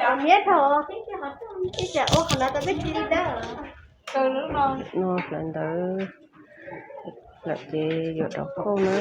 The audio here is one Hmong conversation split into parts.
Tus miab dhau, ib tsam ua qhov no tau peb cia li dab. No hlawv ntawd lawm ces yuav rov kauj na.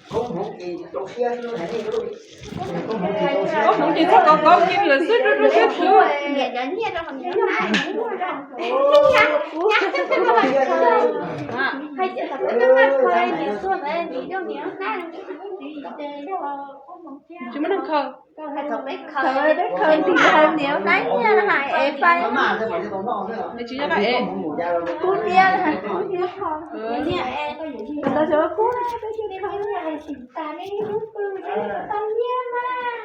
Koob hmoov ces txhob kov kov kiag lawm xwb, rub rub siab xwb. Tsis muaj neeg khaws. Thaum peb khaws tis hais niam nab nyiaj hais es pais. Nws tsis nyob qab es. Kub niab, kub niab. Ntawd xyov kub, peb thiaj khaws hais tsis tas nej lub pw, tau nyiaj mas.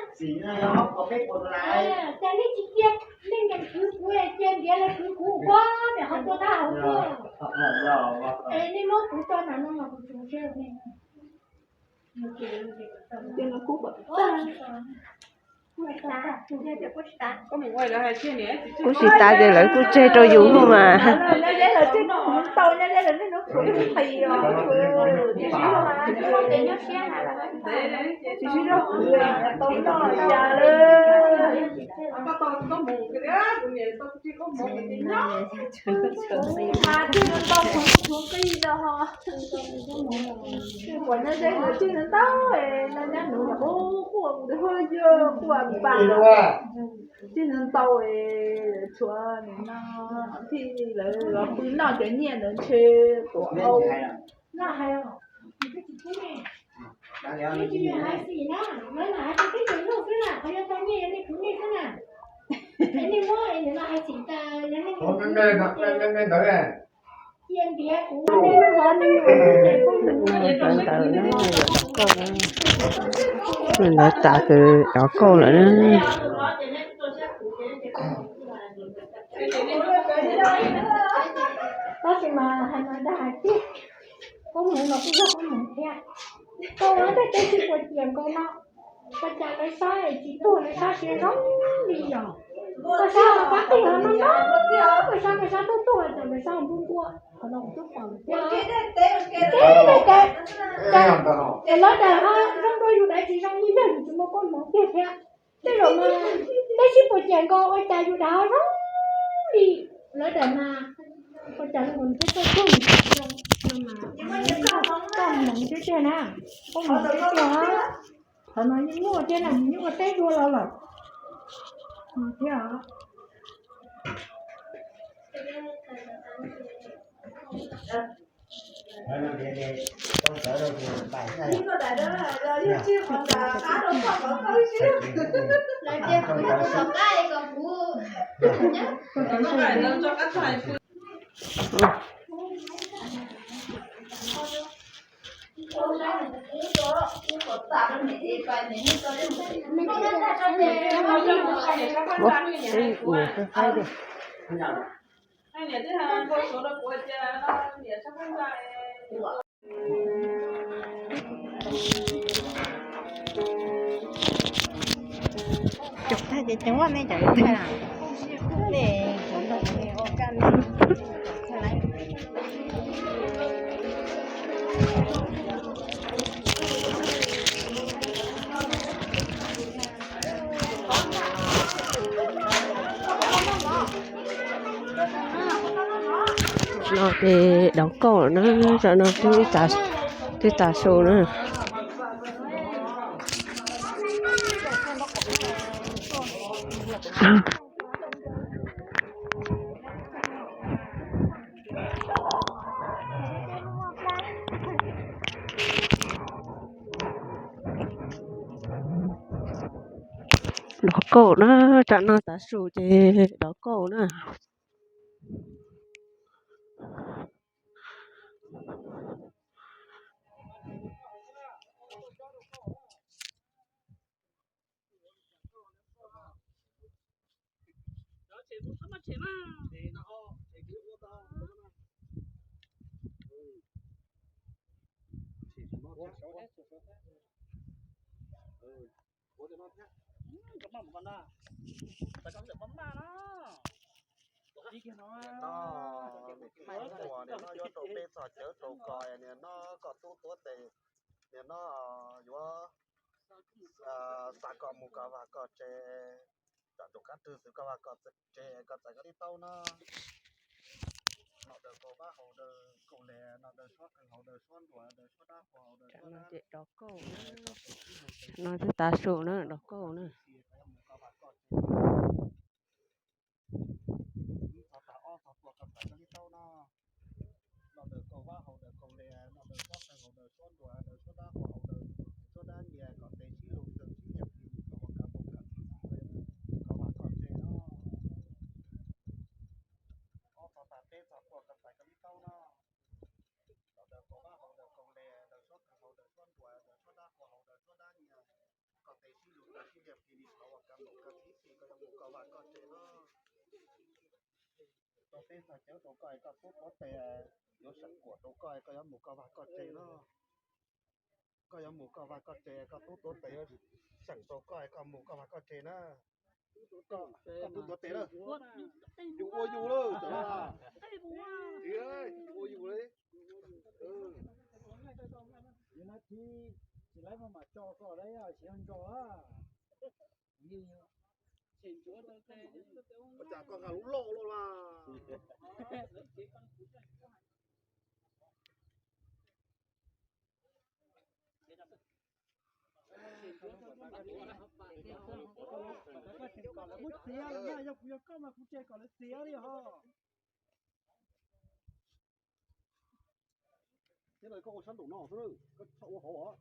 Cas nej tsis cia leej niam khwv kuv, cia ntiav lawv khwv kuv ua niam qhov tua tab hauv tuaj. Es nej muab kuv tso nram no los kuv tsuav siab rau nej. Kuj tsis tas ces lawv kuj tseg rau yus hnub mas. Kuv nyab ze ntawd tsis ntau, no nyab nuv quaj quaj, yog quaj pas, tsis ntau, tshuav nim no thiaj lawv los pw noj cov nyiaj ntawd ntshe tuam au. Ntawd tas ces rov kauj lawm na. Tab sis mas hais mas dag hais tiag, koob hmoov no kuj yog koob hmoov thiab. Koj ua tej teb tsis puas ciam nkaus no, ua cas lawv saib tsis tuag, lawv saib siab zoo li yog. Koj saib pab qig no no, koj saib koj saib tuaj tuaj cas lawv saib npuab npuab, qhov no kuv twb pom lawm thiab. Ces lawv daim ho zoo dua yus daim tsis zoo li yog yus tsis muaj koob hmoov tiag thiab. Tej zaum mas peb sib puas ciam nkaus ua cas yus daim ho zoo li lawv daim mas, ua cas zoo nkaus thiab tuaj tuaj yus tsis zoo no mas koob hmoov tiag tiag na, koob hmoov tiag tiag. Qhov no yeej muaj thiab na, yeej ua teb dua los lawm thiab. Cov tag ces ceev vaj nej cov tag na, nej cov ntoo ua kaj. No ces doov kauj lawm na, tam no twb tas su na. Dov kauj na, tsam no tav su ces dov kauj na. Niam no, niam no yuav rau peb txog cawv rau koj, niam no koj tub tuav tes, niam no yuav xa koj mus koj vaj koj tsev, tsam nraum qab twg xwb koj vaj koj tsev koj txais koj li tau no. Nom daws kaum vab hauv daws kaum lis, nom daws suab qees hauv daws suab nruas daws suab dab qhuas hauv daws suab dab, no twb tav su na, dov kauj na. Ob txog tas ob txog tuaj koj txais koj li tau no. Nom daws kaum vab hauv daws kaum lis, nom daws suab qees hauv daws suab nruas daws suab dab qhuas hauv daws suab dab nyias kom tes sib lug tes sib nyias plis kom ua kav mus kav txij txij koj vaj koj tsev no. Ob txog tas peb txog tuaj koj txais koj li tau no. Nom daws kaum vab hauv daws kaum lis, daws suab qees hauv daws suab nruas daws suab dab qhuas hauv daws suab dab nyias kom tes sib lug tes sib nyias plis kom ua kav mus kav txij txij koj yuav mus koj vaj koj tsev no. Rau peb txog cawv rau koj, koj tub tuav tes yuav seem kuam rau koj, koj yuav mus koj vaj koj tsev no. Koj yuav mus koj vaj koj tsev, koj tub tuav tes yuav seem rau koj, koj mus koj vaj koj tsev na. Koj tub tuav tes na, yus ua yus lawm, yus ua yus li. Tsis laib maj mam tso koj lawm, tsis yog ntso. Ua cas koj nqa lub loj loj la? Kom lawv muab txiav lawm na, yog kuv yog koj mas kuv tsis kom lawv txiav li ho. Thiab koj ua sab nraum no xwb, koj txhob ua hauv os.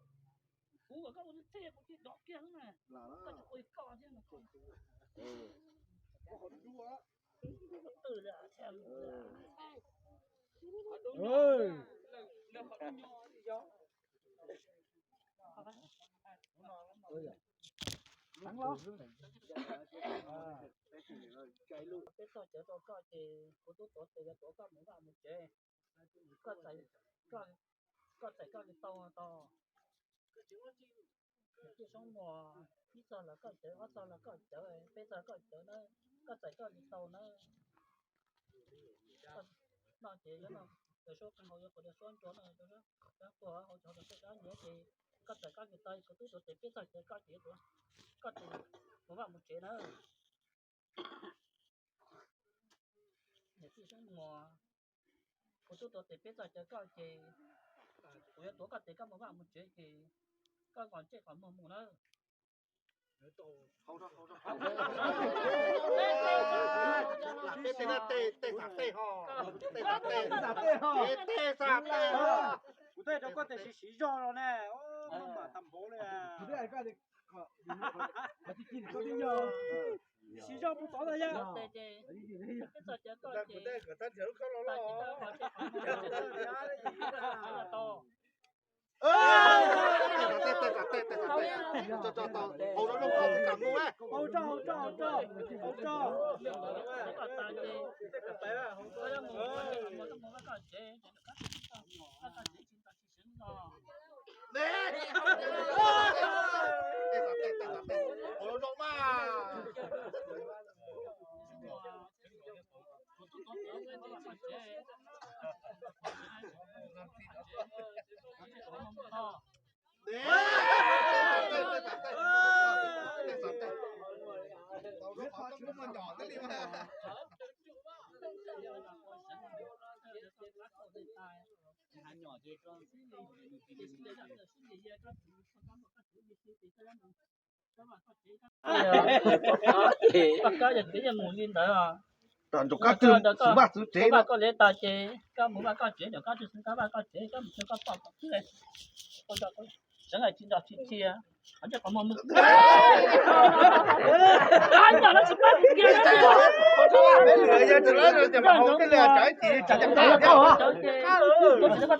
Kuv kom koj ua thej kuv cia dov kiag xwb na. Koj tsis ua li koj thiab. Koj qhov dub a. Twb li thiab. Peb txog cawv rau koj ces kuv tub tuav tes yuav tuav koj mus vaj mus tsev. Koj txais, koj txais koj li tau tau. Niam tij Soob Muas, ib txog los koj cawv, ob txog los koj cawv, peb txog koj cawv na, koj txais koj li tau na. Noj ces yuav noj, cov suab qeeg hauv yuav quav cov suab ntsuag no, cov suab tuag hauv cov suab dab nyiam ces koj txais koj li tau, kuv tub tuav tes peb txog cawv koj ces yuav tuav, koj ces mus vaj mus tsev na. Niam tij Soob Muas, kuv tub tuav tes peb txog cawv koj ces kuv yuav tuav koj tes koj mus vaj mus tsev ces koj nqos ntsej qhov muag mus nawb. Tej xam tej ho, tej xam tej ho, tej xam tej ho. Kuv tej rau koj tej siv siv zog los ne, maj mam tag npaum li. Siv zog mus tod ntag yog. Hau tso, hau tso, hau tso, hau tso. Koj kab yog kev yog mus li ntawd os. Rau koj vaj koj tsev, vaj koj li tas ces koj mus vaj koj tsev, rau koj tsis xeeb koj vaj koj tsev, koj mus rau koj poj kom xwb. Sawv daws tsis nrog tsis dhia. Qhov ncauj qhov muag mus. Qhov ncauj no tsis pab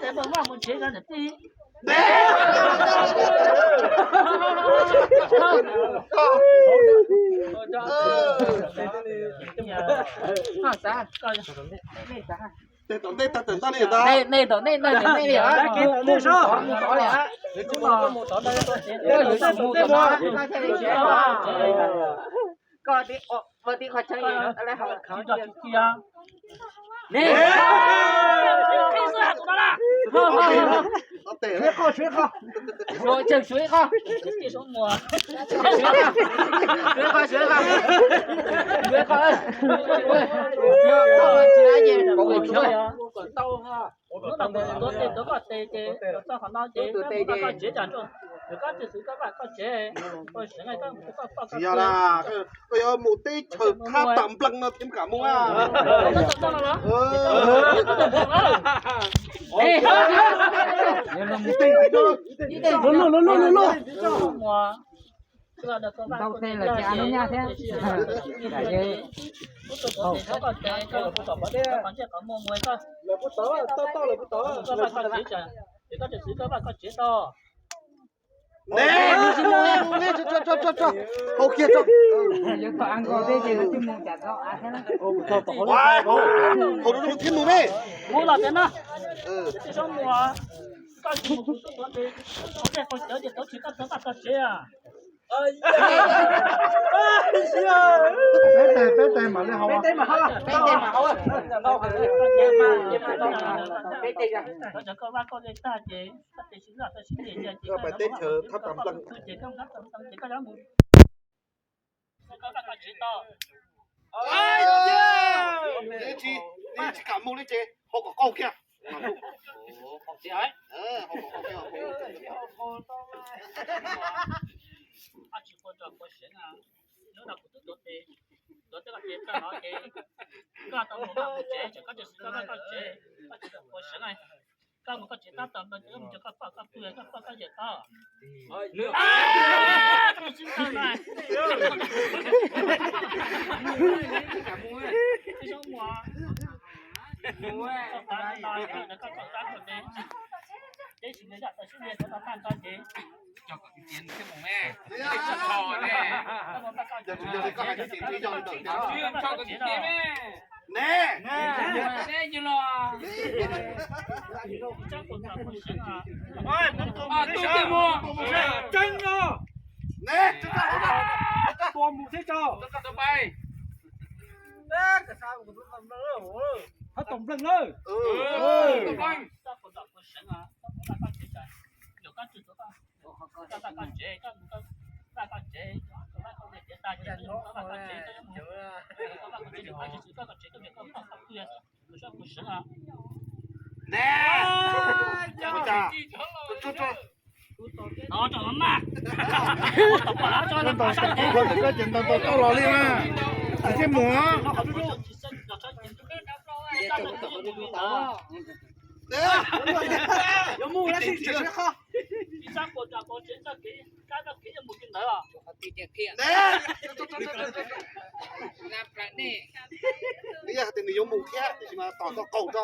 kiag no. Mus tsev niam tij. Tej tom ntej tag tawm ntag li ntag. Nej tom ntej ntag li ntag. Koj tib qho tseeb. Suav ib qho, suav ib qho. Suav ib qho, suav ib qho. Hnub no kuv tuav tes tuav koj tes ces tuav txoj qhov no ces koj mus koj tsev, koj tsis xwv koj vaj koj tsev, koj seev koj mus koj poj koj. Koj yuav mus teb chaws thab tam nplees no thiab kam mus a. Ntau tej los ces a nub nyaj thiab. Koj tsev, koj vaj koj tsev tau. Ne, hauv kiag tso. Hauv rau thiab mus ne. Mus los tias no. Tsis txhob mus, koj tsis mus kuv tuav tes, qhov ntej qhov cawv ces tuav tsis koj txog koj tsev. Peb tes, peb tes mam li haus. Peb tes mam haus. Peb tes. Koj vaj koj tsev tag ces koj tes sib zog tau sib nyiam ces koj pais teb chaws thab tam nplees ces koj mus thab tam nplees ces koj yuav mus. Koj vaj koj tsev tau. Tsis kam mus li ces hau kom qaug kiag. Koj tsis quaj tso quaj seev, hnub no kuv twb tuav tes, tuav tej koj tes tag no ces koj tau mus koj tsev, tseem koj tsis xwv koj vaj koj tsev, koj tsis quaj seev. Koj mus koj tsev tab tom no ces koj mus nrog koj poj koj pw, koj poj koj yawm tau. Ne, ne, ne, ne, ne, ne, ne, tua mus thiab tso. Thab tom npleeg lawm. Ne, ua cas? Koj ces ntau tau tau los li mas. Tsis mus. Yuav mus lawm, tsis qho. Nws yog tias nws yuav mus thiab tiam sis mas tos koj qaug tso.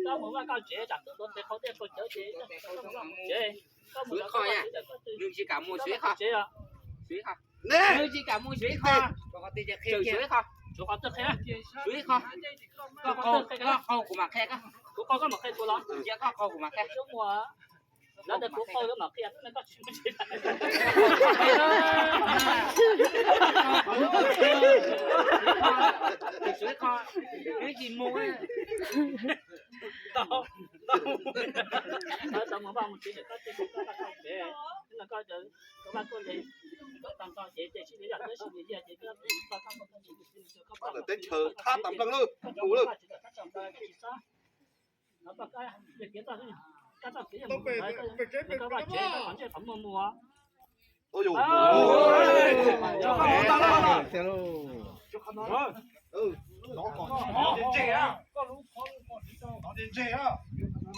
Koj mus vaj koj tsev, tsam tuav tes qhau tej qhau cawv ces koj mus tsev. Koj mus tsev, koj tsis kam mus tsev. Ne, nws tsis kam mus tsev, qhov tsev qhia, tshuav qhov tsev qhia, tshuav ib qho, koj qhau kuv mam qhia koj. Kuv qhau koj mam qhia kuv los? Cia koj qhau kuv mam qhia. Lawv tias kuv qhau yuav mam qhia, koj tsis mus tsev. Tshuav ib qho, nws tsis mus. Teb chaws thab tam npleeg lawm, mus lawm. Rov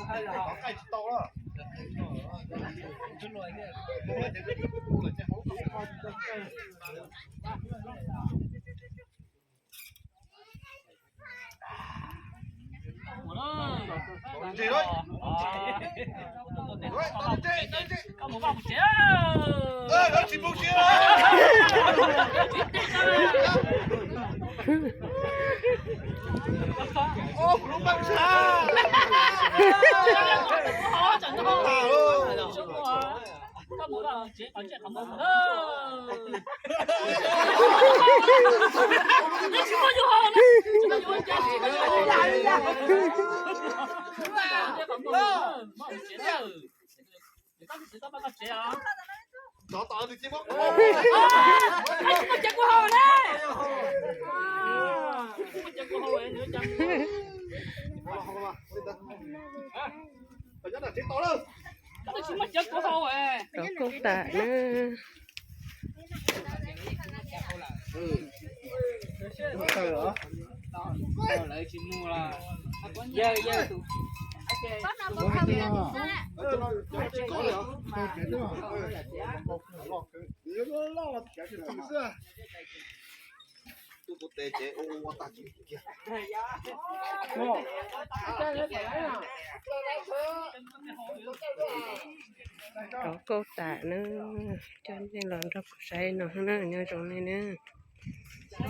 qab tas na. Rov qab tas na. Coj nej los nrog kuv saib no na, nyob zoo nej na.